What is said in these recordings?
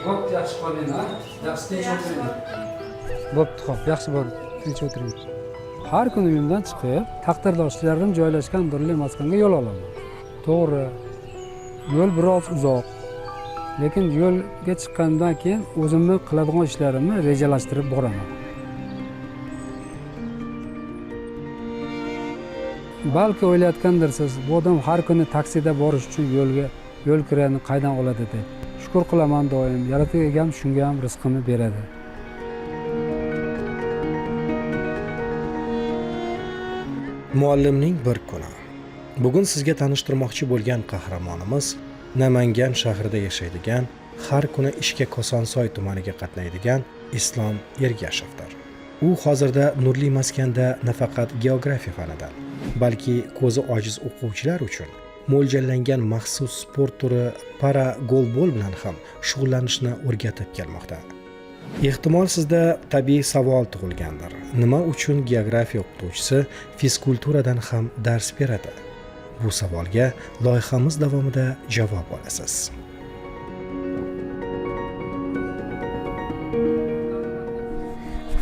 Bo'pti, yaxshi qoling, ha? Yaxshi tinch o'tiring. Bo'pti, xo'p, yaxshi borib, tinch o'tiring. Har kuni uyimdan chiqib, taqdirdoshlarim joylashgan Nurli maskanga yo'l olaman. To'g'ri, yo'l biroz uzoq. Lekin yo'lga chiqqandan keyin o'zimni qiladigan ishlarimni rejalashtirib boraman. Balki o'ylayotgandirsiz, bu odam har kuni taksida borish uchun yo'lga yo'l kirani qaydan oladi deb. Shukur qilaman doim, yaratgan egam shunga ham rizqini beradi. Muallimning bir kuni. Bugun sizga tanishtirmoqchi bo'lgan qahramonimiz Namangan shahrida yashaydigan, har kuni ishga Kosonsoy tumaniga qatnaydigan Islom Ergashevdir. U hozirda Nurli maskanda nafaqat geografiya fanidan, balki ko'zi ojiz o'quvchilar uchun mo'ljallangan maxsus sport turi para golbol bilan ham shug'ullanishni o'rgatib kelmoqda. Ehtimol sizda tabiiy savol tug'ilgandir. Nima uchun geografiya o'qituvchisi fizkulturadan ham dars beradi? Bu savolga loyihamiz davomida javob olasiz.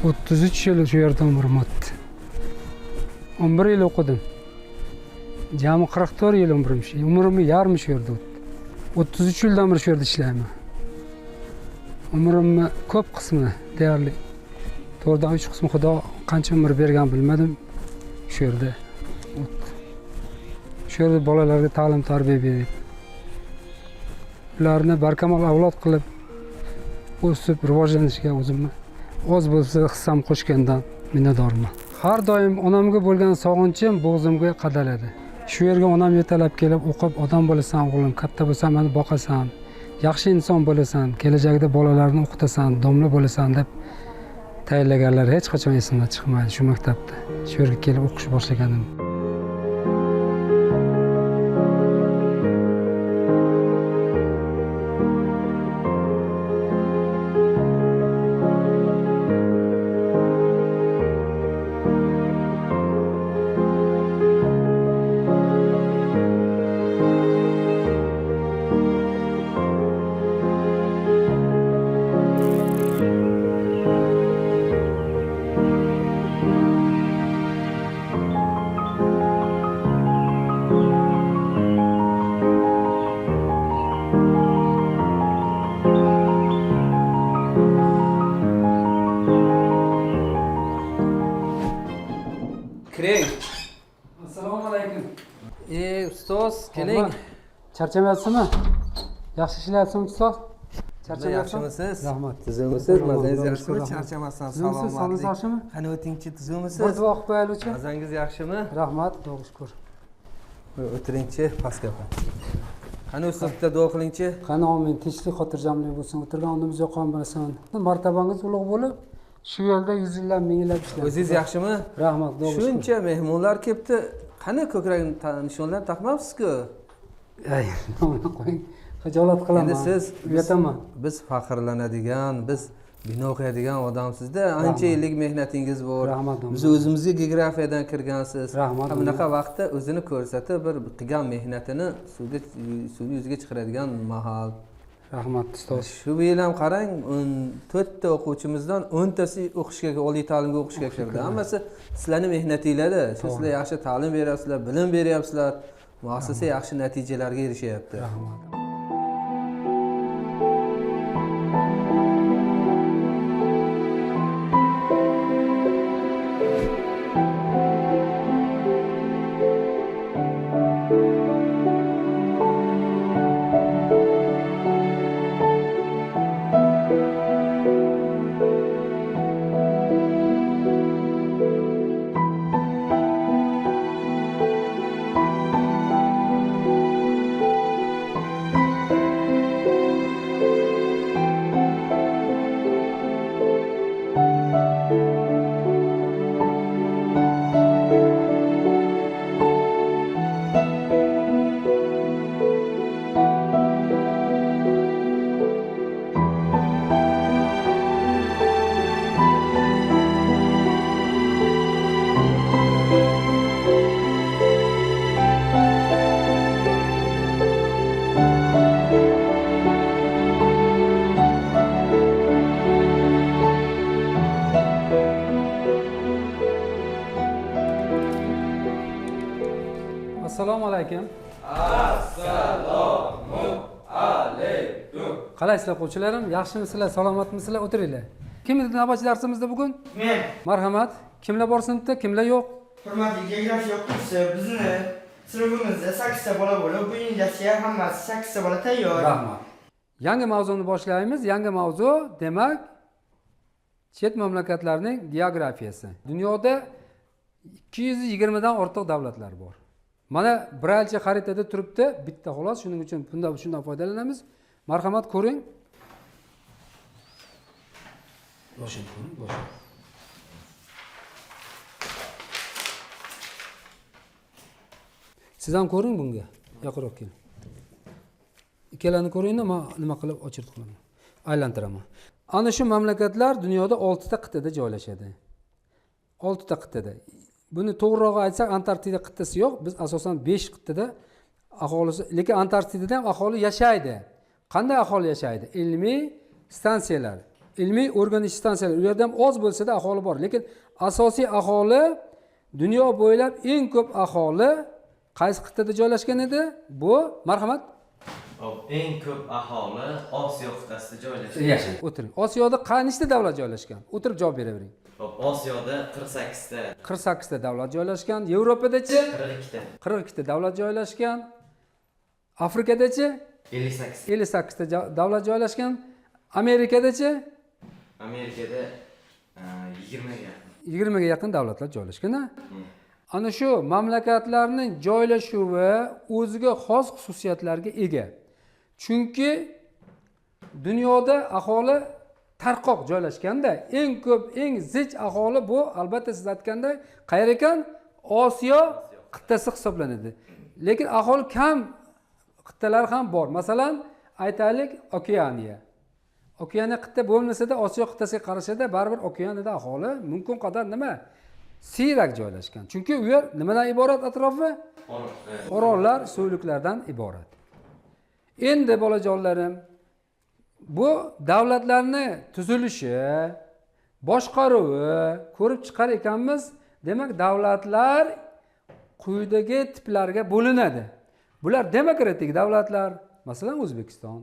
33 yil shu yerda umrim o'tdi. 11 yil o'qidim. Jami 44 yil umrim shu. Umrimni yarmi shu yerda o'tdi. 33 yildan beri shu yerda ishlayman. Umrimni ko'p qismi deyarli 4dan 3 qismi Xudo qancha umr bergan bilmadim, shu yerda o'tdi. Shu yerda bolalarga ta'lim tarbiya berib, ularni barkamol avlod qilib o'sib rivojlanishiga o'zimni oz bo'lsa hissam qo'shgandan minnatdorman. Har doim onamga bo'lgan sog'inchim bo'g'zimga qadaladi. Shu yerga onam yetalab kelib o'qib odam bo'lasan o'g'lim, katta bo'lsan meni boqasan, yaxshi inson bo'lasan, kelajakda bolalarni o'qitasan, domla bo'lasan deb tayinlaganlar hech qachon esimdan chiqmaydi shu maktabda. Shu yerga kelib o'qish boshlaganim. Kiring. Assalomu alaykum. Ustoz, keling. Charchamayapsizmi? Yaxshi ishlayapsizmi, ustoz? Charchamayapsizmi? Yaxshimisiz? Rahmat. Tuzukmisiz? Mazangiz yaxshimi? Charchamasdan salomatlik. Yaxshimi? Qani o'tingchi, tuzukmisiz? Bir duo qilib qo'yaylikchi. Mazangiz yaxshimi? Rahmat, Xudoga shukr. O'tiringchi, pastga. Qani ustoz, bitta duo qilingchi. Qani amin, tinchlik, xotirjamlik bo'lsin. O'tirgan o'rnimiz yoqon bo'lsin. Martabangiz ulug' bo'lib, shu yo'lda 100 yillab, 1000 yillab ishlaysiz. O'zingiz yaxshimi? Rahmat, Xudoga shukr. Shuncha mehmonlar kelibdi. Qani ko'krak nishonlar taqmabsiz-ku? Ay, qo'ying. Xijolat qilaman. Endi siz uyataman. Biz faxrlanadigan, biz bino qo'yadigan odamsiz-da. Ancha yillik mehnatingiz bor. Rahmat. Biz o'zimizga geografiyadan kirgansiz. Rahmat. Bunaqa vaqtda o'zini ko'rsatib, bir qilgan mehnatini suvni yuziga chiqaradigan mahal. Rahmat ustoz. Shu yil ham qarang, 14 ta o'quvchimizdan 10 tasi o'qishga, oliy ta'limga o'qishga kirdi. Hammasi sizlarning mehnatinglarda. Sizlar yaxshi ta'lim beryapsizlar, bilim beryapsizlar. Muassasa yaxshi natijalarga erishyapti. Rahmat. Alaykum. Assalomu alaykum. Qalaysizlar o'quvchilarim? Yaxshimisizlar, salomatmisizlar? O'tiringlar. Kim edi navbatchi darsimizda bugun? Men. Marhamat. Kimlar bor sinfda, kimlar yo'q? Hurmatli geografiya o'qituvchisi, bizni sinfimizda 8 ta bola bo'lib, bugungi darsga hammasi 8 ta bola tayyor. Rahmat. Yangi mavzuni boshlaymiz. Yangi mavzu, demak, chet mamlakatlarning geografiyasi. Dunyoda 220 dan ortiq davlatlar bor. Mana Braylcha xaritada turibdi, bitta xolos, shuning uchun shundan foydalanamiz. Marhamat, ko'ring. Boshini ko'ring, boshini. Siz ham ko'ring bunga. Yaqinroq keling. Ikkalani ko'ringda, men nima qilib ochirib qilaman. Aylantiraman. Ana shu mamlakatlar dunyoda 6 ta qit'ada joylashadi. 6 ta qit'ada. Buni to'g'rirog'i aytsak, Antarktida qit'asi yo'q. Biz asosan 5 qit'ada aholisi, lekin Antarktidada ham aholi yashaydi. Qanday aholi yashaydi? Ilmiy stansiyalar, ilmiy o'rganish stansiyalari. U yerda ham oz bo'lsa-da aholi bor, lekin asosiy aholi dunyo bo'ylab eng ko'p aholi qaysi qit'ada joylashgan edi? Bu, marhamat. Hop, eng ko'p aholi Osiyo qit'asida joylashgan. Yashang, o'tiring. Osiyoda qancha davlat joylashgan? O'tirib javob beravering. Hop, Osiyoda 48 ta. 48 ta davlat joylashgan. Yevropadachi? 42 ta. 42 ta davlat joylashgan. Afrikadachi? 58. 58 ta davlat joylashgan. Amerikadachi? Amerikada 20 ga yaqin. 20 ga yaqin davlatlar joylashgan, ha? Ana shu mamlakatlarning joylashuvi o'ziga xos xususiyatlarga ega. Chunki dunyoda aholi tarqoq joylashganda, eng ko'p, eng zich aholi bu albatta siz aytganday qayer ekan? Osiyo qit'asi hisoblanadi. Lekin aholi kam qit'alar ham bor. Masalan, aytaylik Okeaniya. Okeaniya qit'a bo'lmasa-da Osiyo qit'asiga qarashada baribir okeanida aholi mumkin qadar nima? Siyrak joylashgan. Chunki u yer nimadan iborat atrofi? Orollar, suvliklardan iborat. Endi bolajonlarim, bu davlatlarni tuzilishi, boshqaruvi ko'rib chiqar ekanmiz, demak davlatlar quyidagi tiplarga bo'linadi. Bular demokratik davlatlar, masalan O'zbekiston,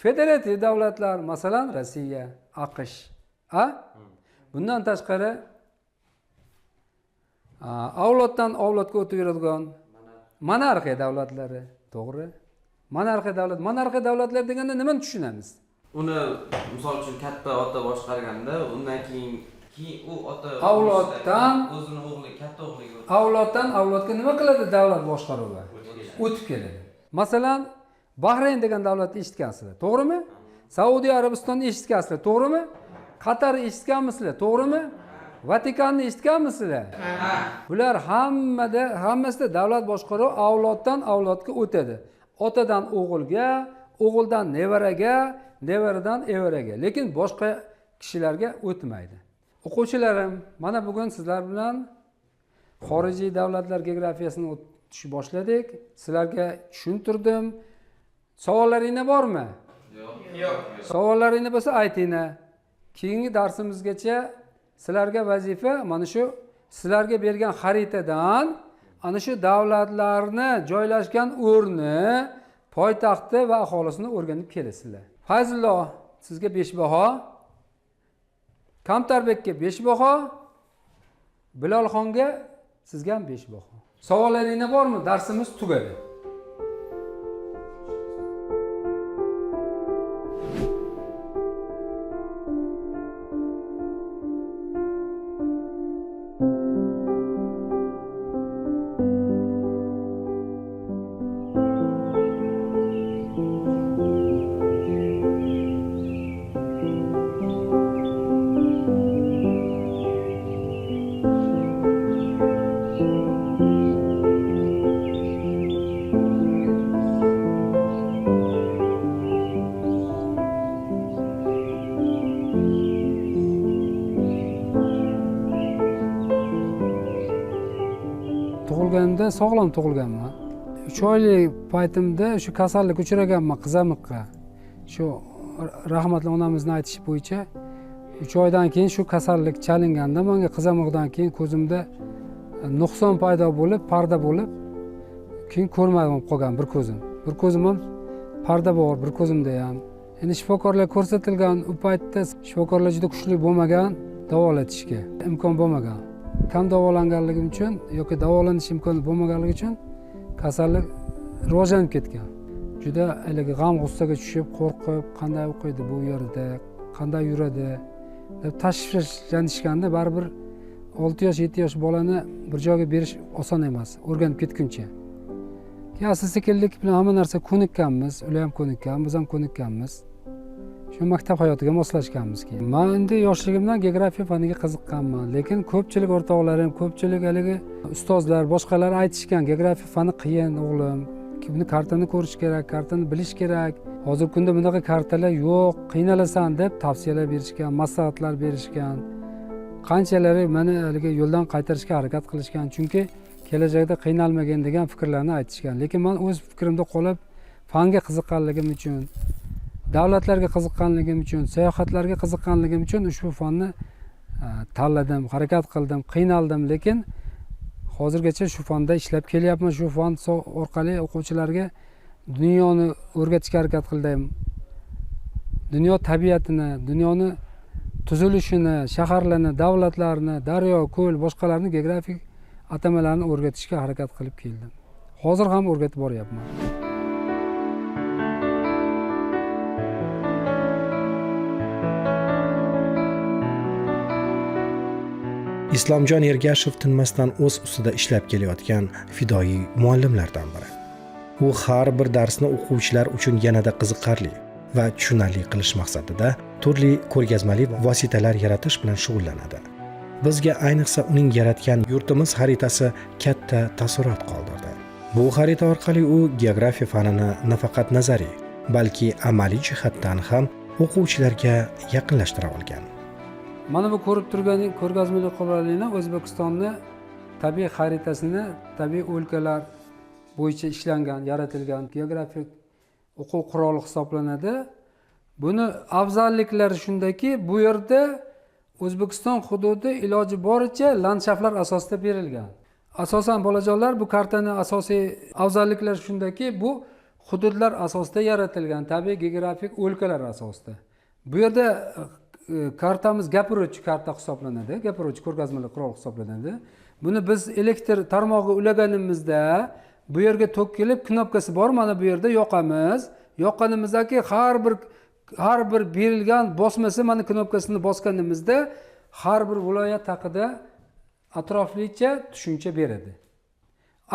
federativ davlatlar, masalan Rossiya, AQSh, a? Bundan tashqari avloddan avlodga o'tib yuradigan monarxiya davlatlari, to'g'ri? Monarxiya davlat, monarxiya davlatlar deganda nimani tushunamiz? Uni misol uchun katta ota boshqarganda, undan keyin u ota avloddan o'zini o'g'li, katta o'g'liga avloddan avlodga nima qiladi davlat boshqaruvi? O'tib keladi. Masalan, Bahrayn degan davlatni eshitgansizlar, to'g'rimi? Saudiya Arabistonni eshitgansizlar, to'g'rimi? Qatarni eshitganmisizlar, to'g'rimi? Vatikanni eshitganmisizlar? Bular hammasida davlat boshqaruvi avloddan avlodga o'tadi. Otadan o'g'ilga, o'g'ildan nevaraga, nevaradan evaraga, lekin boshqa kishilarga o'tmaydi. O'quvchilarim, mana bugun sizlar bilan xorijiy davlatlar geografiyasini o'tishni boshladik. Sizlarga tushuntirdim. Savollaringlar bormi? Yo'q. Yo'q. Savollaringlar bo'lsa aytinglar. Keyingi darsimizgacha sizlarga vazifa mana shu sizlarga bergan xaritadan ana shu davlatlarni joylashgan o'rni, poytaxti va aholisini o'rganib kelasizlar. Fayzullo, sizga 5 baho, Kamtarbekka 5 baho, Bilolxonga sizga ham 5 baho. Savollaringlar bormi? Darsimiz tugadi. Tug'ilganimda sog'lom tug'ilganman. 3 oylik paytimda shu kasallikka uchraganman, qizamiqqa. Shu rahmatli onamizni aytishi bo'yicha 3 oydan keyin shu kasallik chalinganda menga qizamiqdan keyin ko'zimda nuqson paydo bo'lib, parda bo'lib, Keyin ko'rmadim qolgan bir ko'zim. Bir ko'zim ham parda bor, bir ko'zimda ham. Endi shifokorlar ko'rsatilgan u paytda shifokorlar juda kuchli bo'lmagan, davolatishga imkon bo'lmagan. Kam davolanganligim uchun yoki davolanish imkoni bo'lmaganligi uchun kasallik rivojlanib ketgan. Juda haligi g'am-g'ussaga tushib, qo'rqib, qanday o'qiydi bu yerda, qanday yuradi deb tashvishlanishganda baribir 6 yosh, 7 yosh bolani bir joyga berish oson emas, o'rganib ketguncha. Keyin asta-sekinlik bilan hamma narsa ko'nikkanmiz, ular ham ko'nikkan, biz ham ko'nikkanmiz. Shu maktab hayotiga moslashganmiz keyin. Men endi yoshligimdan geografiya faniga qiziqqanman, lekin ko'pchilik o'rtoqlarim, ko'pchilik haligi ustozlar, boshqalar aytishgan, geografiya fani qiyin o'g'lim, buni kartani ko'rish kerak, kartani bilish kerak. Hozirgi kunda bunaqa kartalar yo'q, qiynalasan deb tavsiyalar berishgan, maslahatlar berishgan. Qanchalari meni haligi yo'ldan qaytarishga harakat qilishgan, chunki kelajakda qiynalmagin degan fikrlarni aytishgan. Lekin men o'z fikrimda qolib, fanga qiziqqanligim uchun, davlatlarga qiziqqanligim uchun, sayohatlarga qiziqqanligim uchun ushbu fanni tanladim, harakat qildim, qiynaldim, lekin hozirgacha shu fanda ishlab kelyapman. Shu fan orqali o'quvchilarga dunyoni o'rgatishga harakat qildim. Dunyo tabiatini, dunyoni tuzilishini, shaharlarni, davlatlarni, daryo, ko'l, boshqalarni geografik atamalarni o'rgatishga harakat qilib keldim. Hozir ham o'rgatib boryapman. Islomjon Ergashev tinmasdan o'z ustida ishlab kelayotgan fidoyi muallimlardan biri. U har bir darsni o'quvchilar uchun yanada qiziqarli va tushunarli qilish maqsadida turli ko'rgazmali vositalar yaratish bilan shug'ullanadi. Bizga ayniqsa uning yaratgan yurtimiz xaritasi katta taassurot qoldirdi. Bu xarita orqali u geografiya fanini nafaqat nazariy, balki amaliy jihatdan ham o'quvchilarga yaqinlashtira olgan. Mana bu ko'rib turgan ko'rgazmali qurilmani O'zbekistonni tabiiy xaritasini tabiiy o'lkalar bo'yicha ishlangan, yaratilgan geografik o'quv quroli hisoblanadi. Buni afzalliklari shundaki, bu yerda O'zbekiston hududi iloji boricha landshaftlar asosida berilgan. Asosan bolajonlar, bu kartani asosiy afzalliklari shundaki, bu hududlar asosida yaratilgan, tabiiy geografik o'lkalar asosida. Bu yerda kartamiz gapiruvchi karta hisoblanadi, gapiruvchi ko'rgazmali qurol hisoblanadi. Buni biz elektr tarmog'iga ulaganimizda bu yerga tok kelib, knopkasi bor, mana bu yerda yoqamiz. Yoqqanimizdaki har bir berilgan bosmasi, mana knopkasini bosganimizda har bir viloyat haqida atroflicha tushuncha beradi.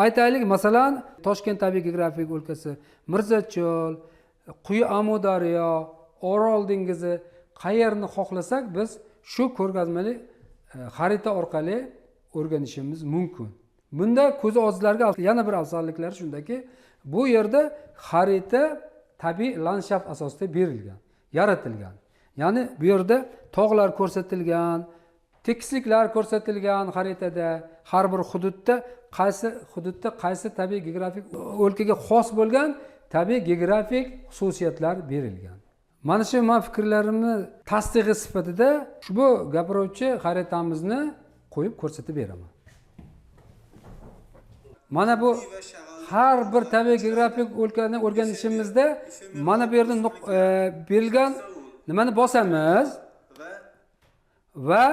Aytaylik, masalan, Toshkent tabiiy geografik o'lkasi, Mirzacho'l, Quyi Amudaryo, Orol dengizi, qayerni xohlasak biz shu ko'rgazmali xarita orqali o'rganishimiz mumkin. Bunda ko'zi ojizlarga yana bir afzalliklari shundaki, bu yerda xarita tabiiy landshaft asosida berilgan, yaratilgan. Ya'ni bu yerda tog'lar ko'rsatilgan, tekisliklar ko'rsatilgan xaritada, har bir hududda qaysi hududda qaysi tabiiy geografik o'lkaga xos bo'lgan tabiiy geografik xususiyatlar berilgan. Mana shu men fikrlarimni tasdig'i sifatida ushbu gapiruvchi xaritamizni qo'yib ko'rsatib beraman. Mana bu har bir tabiiy geografik o'lkani o'rganishimizda mana bu yerda berilgan nimani bosamiz va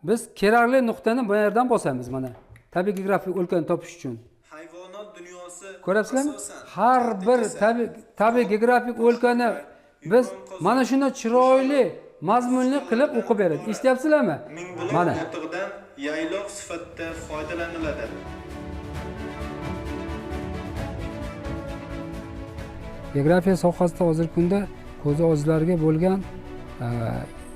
biz kerakli nuqtani bu yerdan bosamiz, mana tabiiy geografik o'lkani topish uchun. Hayvonot dunyosi ko'rasizlarmi? Har bir tabiiy geografik o'lkani biz mana shuni chiroyli, mazmunli qilib o'qib beradi. Eshityapsizlarmi? Mana yayloq sifatida foydalaniladi. Geografiya sohasida hozirgi kunda ko'zi ojizlarga bo'lgan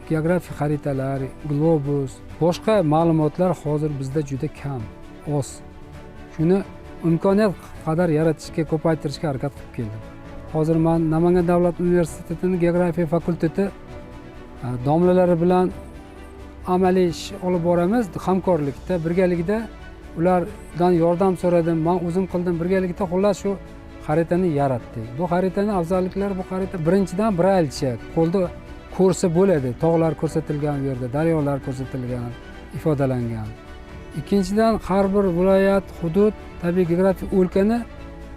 geografik xaritalar, globus, boshqa ma'lumotlar hozir bizda juda kam, oz. Shuni imkoniyat qadar yaratishga, ko'paytirishga harakat qilib keldim. Hozir men Namangan davlat universitetining geografiya fakulteti domlalari bilan amaliy ish olib boramiz, hamkorlikda, birgalikda ulardan yordam so'radim, men o'zim qildim, birgalikda xullas shu xaritani yaratdik. Bu xaritani afzalliklari, bu xarita birinchidan braylcha, qo'lda ko'rsa bo'ladi, tog'lar ko'rsatilgan u yerda, daryolar ko'rsatilgan, ifodalangan. Ikkinchidan har bir viloyat, hudud, tabiiy geografik o'lkani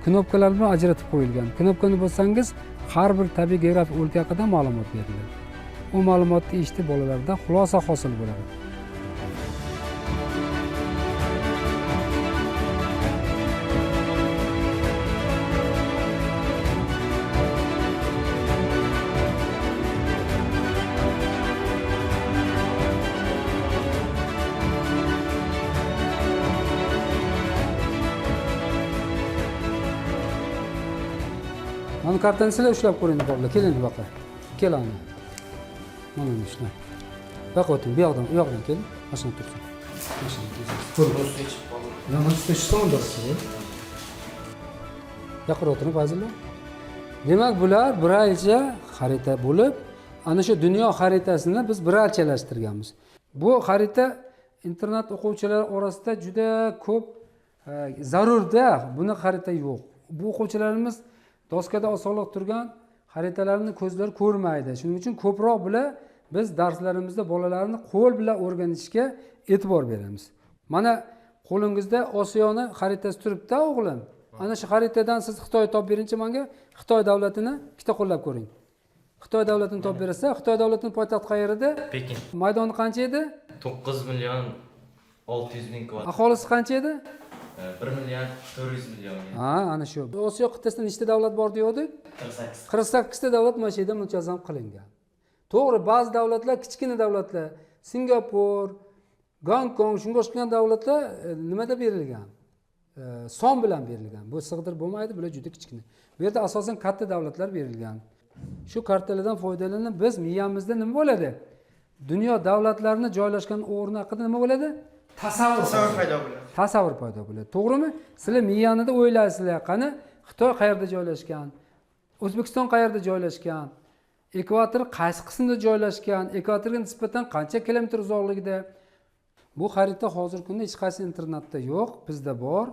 Knopkalar bilan ajratib qo'yilgan. Knopkani bossangiz har bir tabiiy geografik o'lka haqida ma'lumot beriladi. U ma'lumotni eshitib bolalarda xulosa hosil bo'ladi. Mana kartani sizlar ushlab ko'ring bolalar. Keling bu yoqqa. Kel ana. Mana uni ushlab. Bu yoqqa o'ting, bu yoqdan, u yoqdan keling. Mashina tursin. Mashina tursin. Yaqin o'tiring Fazillar. Demak, bular biralcha xarita bo'lib, ana shu dunyo xaritasini biz biralchalashtirganmiz. Bu xarita internet o'quvchilari orasida juda ko'p zarurda, buni xarita yo'q. Bu o'quvchilarimiz doskada osonlik turgan xaritalarni ko'zlari ko'rmaydi. Shuning uchun ko'proq bular biz darslarimizda bolalarni qo'l bilan o'rganishga e'tibor beramiz. Mana qo'lingizda Osiyoni xaritasi turibdi, o'g'lim. Ana shu xaritadan siz Xitoy topib beringchi menga. Xitoy davlatini ikkita qo'llab ko'ring. Xitoy davlatini topib bersa, Xitoy davlatining poytaxti qayerda? Pekin. Maydoni qancha edi? 9 600 000 kvadrat. Aholisi qancha edi? 1 400 million. Ha, ana shu. Osiyo qit'asida nechta davlat bor degandik? 48. 48 ta davlat mana shu yerda mujassam qilingan. To'g'ri, ba'zi davlatlar kichkina davlatlar, Singapur, Gonkong, shunga o'xshagan davlatlar nimada berilgan? Son bilan berilgan. Bu sig'dirib bo'lmaydi, bular juda kichkina. Bu yerda asosan katta davlatlar berilgan. Shu kartalardan foydalanib biz miyamizda nima bo'ladi? Dunyo davlatlarini joylashgan o'rni haqida nima bo'ladi? Tasavvur paydo bo'ladi. Tasavvur paydo bo'ladi. To'g'rimi? Sizlar miyanida o'ylaysizlar, qani Xitoy qayerda joylashgan? O'zbekiston qayerda joylashgan? Ekvator qaysi qismda joylashgan? Ekvatorga nisbatan qancha kilometr uzoqligida? Bu xarita hozirgi kunda hech qaysi internetda yo'q, bizda bor.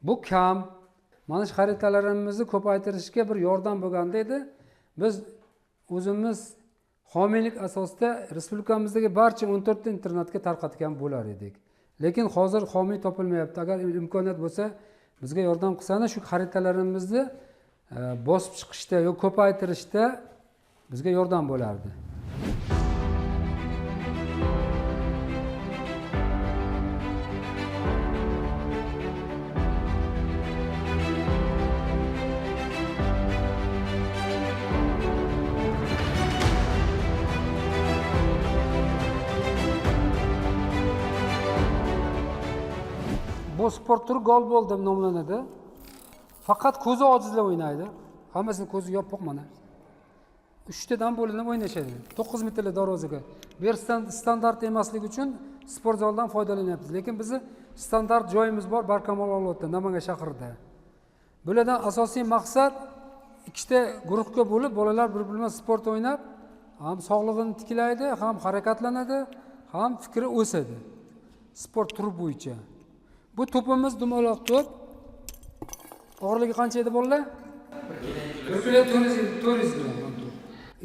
Bu kam. Mana shu xaritalarimizni ko'paytirishga bir yordam bo'lganda edi. Biz o'zimiz homiylik asosida respublikamizdagi barcha 14 ta internatga tarqatgan bo'lar edik. Lekin hozir homiy topilmayapti. Agar imkoniyat bo'lsa, bizga yordam qilsani shu xaritalarimizni bosib chiqishda yoki ko'paytirishda bizga yordam bo'lardi. Bu sport turi golbol deb nomlanadi. Faqat ko'zi ojizlar o'ynaydi. Hammasini ko'zi yopiq mana. 3 tadan bo'linib o'ynashadi. 9 metrli darvozaga. Bu yer standart emasligi uchun sport zaldan foydalanyapmiz. Lekin bizni standart joyimiz bor Barkamol Olotda, Namangan shahrida. Bulardan asosiy maqsad ikkita guruhga bo'lib bolalar bir-biri bilan sport o'ynab, ham sog'lig'ini tiklaydi, ham harakatlanadi, ham fikri o'sadi. Sport turi bo'yicha. Bu to'pimiz dumaloq to'p. Og'irligi qancha edi bolalar? 1 kilo 400 gram.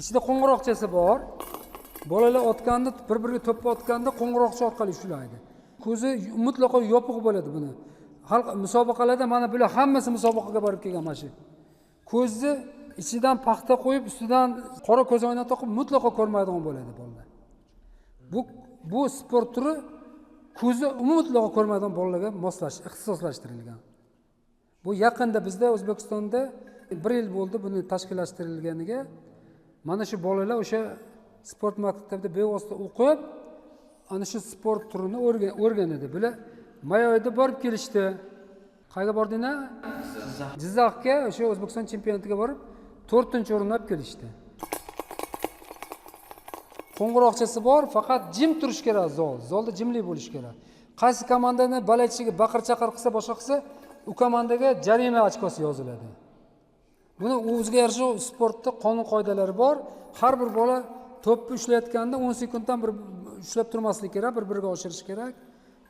Ichida qo'ng'iroqchasi bor. Bolalar otganda, bir-biriga to'pni otganda qo'ng'iroqcha orqali ushlaydi. Ko'zi mutlaqo yopiq bo'ladi buni. Xalq musobaqalarda mana bular hammasi musobaqaga borib kelgan mana shu. Ko'zni ichidan paxta qo'yib, ustidan qora ko'zoynak taqib mutlaqo ko'rmaydigan bo'ladi bolalar. Bu sport turi ko'zi mutlaqo ko'rmaydigan bolalarga ixtisoslashtirilgan. Bu yaqinda bizda O'zbekistonda 1 yil bo'ldi buni tashkillashtirilganiga. Mana shu bolalar o'sha sport maktabida bevosita o'qib, ana shu sport turini o'rganadi. Bular may oyida borib kelishdi. Qayerga bordinglar? Jizzaxga, o'sha O'zbekiston chempionatiga borib, 4-o'rinni olib kelishdi. Qo'ng'iroqchasi bor, faqat jim turish kerak zol. Zolda jimlik bo'lish kerak. Qaysi komandani balachiga baqir-chaqir qilsa, boshqa qilsa, u komandaga jarima ochkosi yoziladi. Buni o'ziga yarasha sportda qonun qoidalari bor. Har bir bola to'pni ushlayotganda 10 sekunddan bir ushlab turmaslik kerak, bir-biriga oshirish kerak.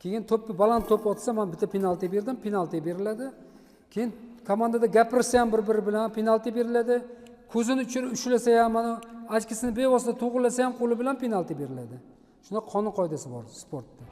Keyin to'pni baland to'p otsa, men bitta penalti berdim, penalti beriladi. Keyin komandada gapirsa ham bir-biri bilan penalti beriladi. Ko'zini ushlasa ham, mana ochkisini bevosita to'g'rilasa ham qo'li bilan penalti beriladi. Shunda qonun qoidasi bor sportda.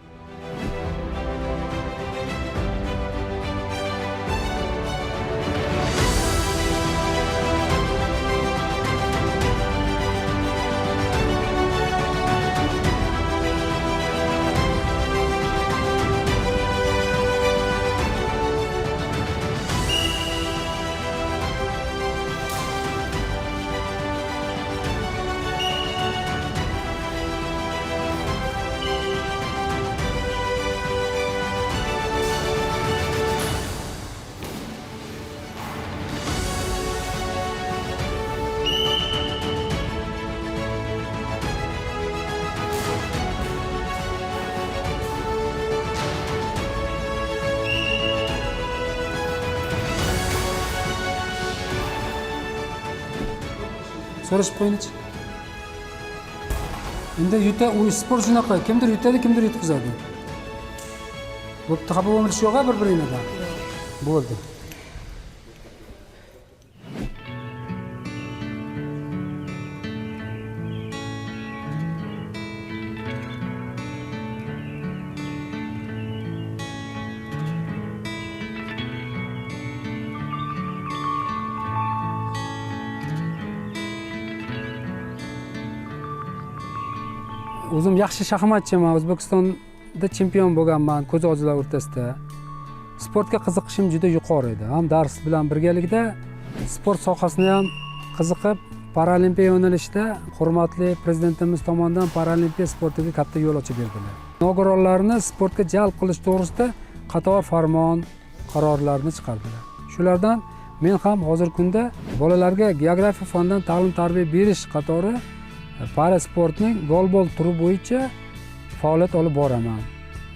So'rashib qo'yingchi. Endi yuta, u sport shunaqa, kimdir yutadi, kimdir yutqizadi. Bo'pti, xafa bo'lmish yo'q bir-biringlardan. Bo'ldi. O'zim yaxshi shaxmatchiman, O'zbekistonda chempion bo'lganman ko'z ojizlar o'rtasida. Sportga qiziqishim juda yuqori edi. Ham dars bilan birgalikda sport sohasini ham qiziqib, paralimpiya yo'nalishida hurmatli prezidentimiz tomonidan paralimpiya sportiga katta yo'l ochib berdilar. Nogironlarni sportga jalb qilish to'g'risida qator farmon, qarorlarni chiqardilar. Shulardan men ham hozirgi kunda bolalarga geografiya fanidan ta'lim-tarbiya berish qatori parasportning golbol turi bo'yicha faoliyat olib boraman.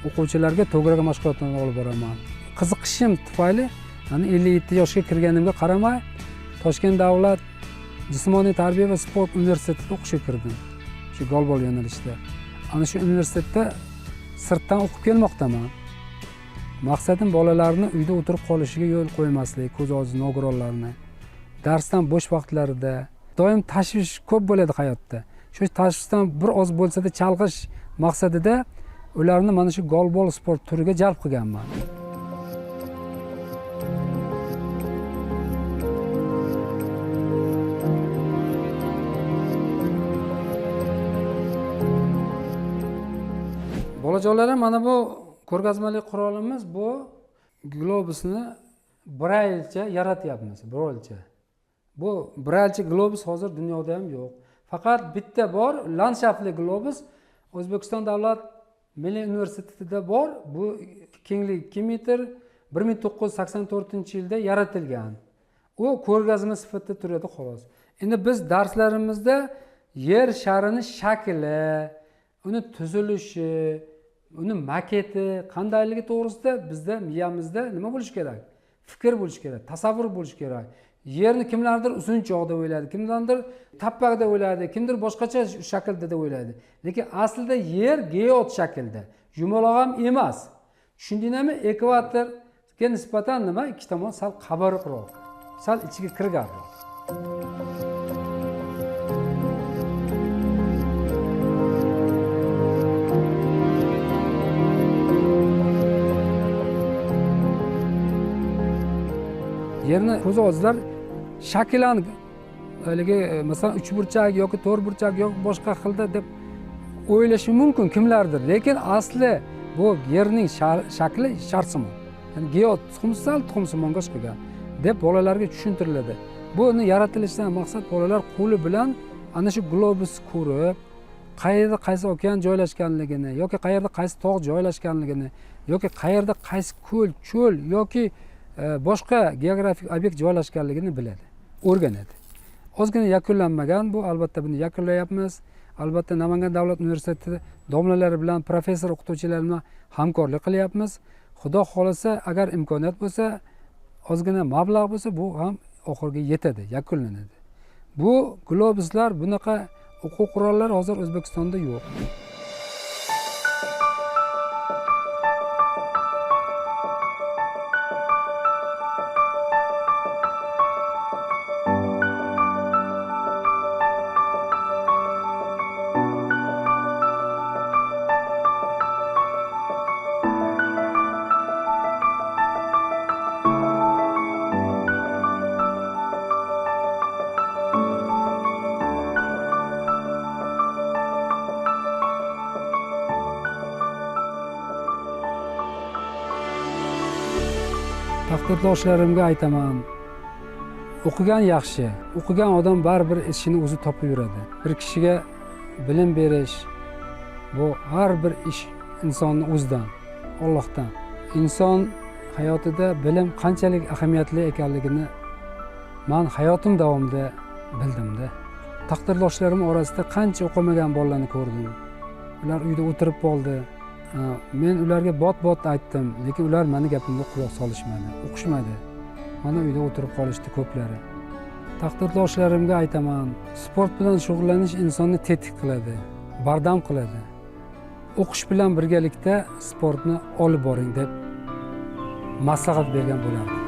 O'quvchilarga to'garak mashg'ulotlarni olib boraman. Qiziqishim tufayli, ya'ni 57 yoshga kirganimga qaramay, Toshkent davlat jismoniy tarbiya va sport universitetida o'qishga kirdim. Shu golbol yo'nalishida. Ana shu universitetda sirtdan o'qib kelmoqdaman. Maqsadim bolalarni uyda o'tirib qolishiga yo'l qo'ymaslik, ko'z ojiz nogironlarni. Darsdan bo'sh vaqtlarida doim tashvish ko'p bo'ladi hayotda. Shu tashvishdan bir oz bo'lsa-da chalg'ish maqsadida ularni mana shu golbol sport turiga jalb qilganman. Bolajonlarim, mana bu ko'rgazmali qurolimiz, bu globusni braylcha yaratyapmiz, braylcha. Bu braylcha globus hozir dunyoda ham yo'q. Faqat bitta bor, landshaftli globus O'zbekiston davlat milliy universitetida bor. Bu kengligi 2 metr, 1984-yilda yaratilgan. U ko'rgazma sifatida turadi xolos. Endi biz darslarimizda yer sharini shakli, uni tuzilishi, uni maketi qandayligi to'g'risida bizda miyamizda nima bo'lishi kerak? Fikr bo'lishi kerak, tasavvur bo'lishi kerak. Yerni kimlardir uzunchoq deb o'ylaydi, kimlardir tappak deb o'ylaydi, kimdir boshqacha shaklda deb o'ylaydi. Lekin aslida yer geod shaklda, yumaloq ham emas. Tushundingizmi? Ekvatorga nisbatan nima? Ikki tomon sal qabariqroq, sal ichiga kirganroq. Yerni ko'z ojizlar shaklan haligi masalan uchburchak yoki to'rtburchak yoki boshqa xilda deb o'ylashi mumkin kimlardir, lekin asli bu yerning shakli sharsimon, ya'ni geod tuxumsal tuxumsimonga o'xshagan deb bolalarga tushuntiriladi. Buni yaratilishidan maqsad bolalar qo'li bilan ana shu globus ko'rib, qayerda qaysi okean joylashganligini yoki qayerda qaysi tog' joylashganligini yoki qayerda qaysi ko'l, cho'l yoki boshqa geografik obyekt joylashganligini biladi, o'rganadi. Ozgina yakunlanmagan bu, albatta buni yakunlayapmiz. Albatta Namangan davlat universiteti domlalari bilan, professor o'qituvchilar bilan hamkorlik qilyapmiz. Xudo xohlasa, agar imkoniyat bo'lsa, ozgina mablag' bo'lsa, bu ham oxiriga yetadi, yakunlanadi. Bu globuslar, bunaqa o'quv qurollari hozir O'zbekistonda yo'q. Taqdirdoshlarimga aytaman, o'qigan yaxshi, o'qigan odam baribir ishini o'zi topib yuradi. Bir kishiga bilim berish bu har bir ish insonni o'zidan, Allohdan. Inson hayotida bilim qanchalik ahamiyatli ekanligini men hayotim davomida bildimda. Taqdirdoshlarim orasida qancha o'qimagan bolalarni ko'rdim. Ular uyda o'tirib qoldi. Men ularga bot-bot aytdim, lekin ular meni gapimga quloq solishmadi, o'qishmadi. Mana uyda o'tirib qolishdi ko'plari. Taqdirdoshlarimga aytaman, sport bilan shug'ullanish insonni tetik qiladi, bardam qiladi. O'qish bilan birgalikda sportni olib boring deb maslahat bergan bo'lardim.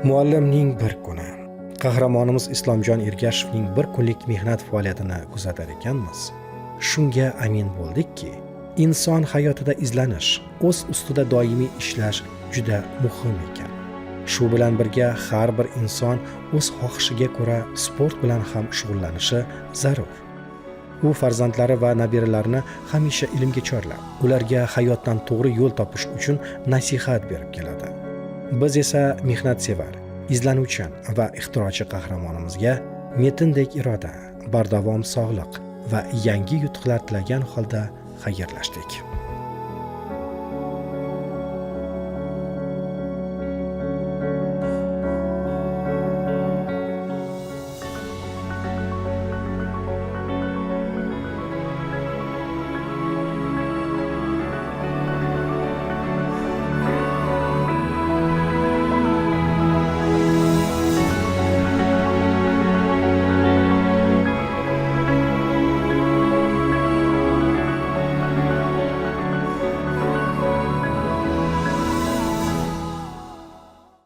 Muallimning bir kuni. Qahramonimiz Islomjon Ergashevning bir kunlik mehnat faoliyatini kuzatar ekanmiz, shunga amin bo'ldikki, inson hayotida izlanish, o'z ustida doimiy ishlash juda muhim ekan. Shu bilan birga har bir inson o'z xohishiga ko'ra sport bilan ham shug'ullanishi zarur. U farzandlari va nabiralarini hamisha ilmga chorlab, ularga hayotdan to'g'ri yo'l topish uchun nasihat berib keladi. Biz esa mehnatsevar, izlanuvchan va ixtirochi qahramonimizga metindek iroda, bardavom sog'liq va yangi yutuqlar tilagan holda xayrlashdik.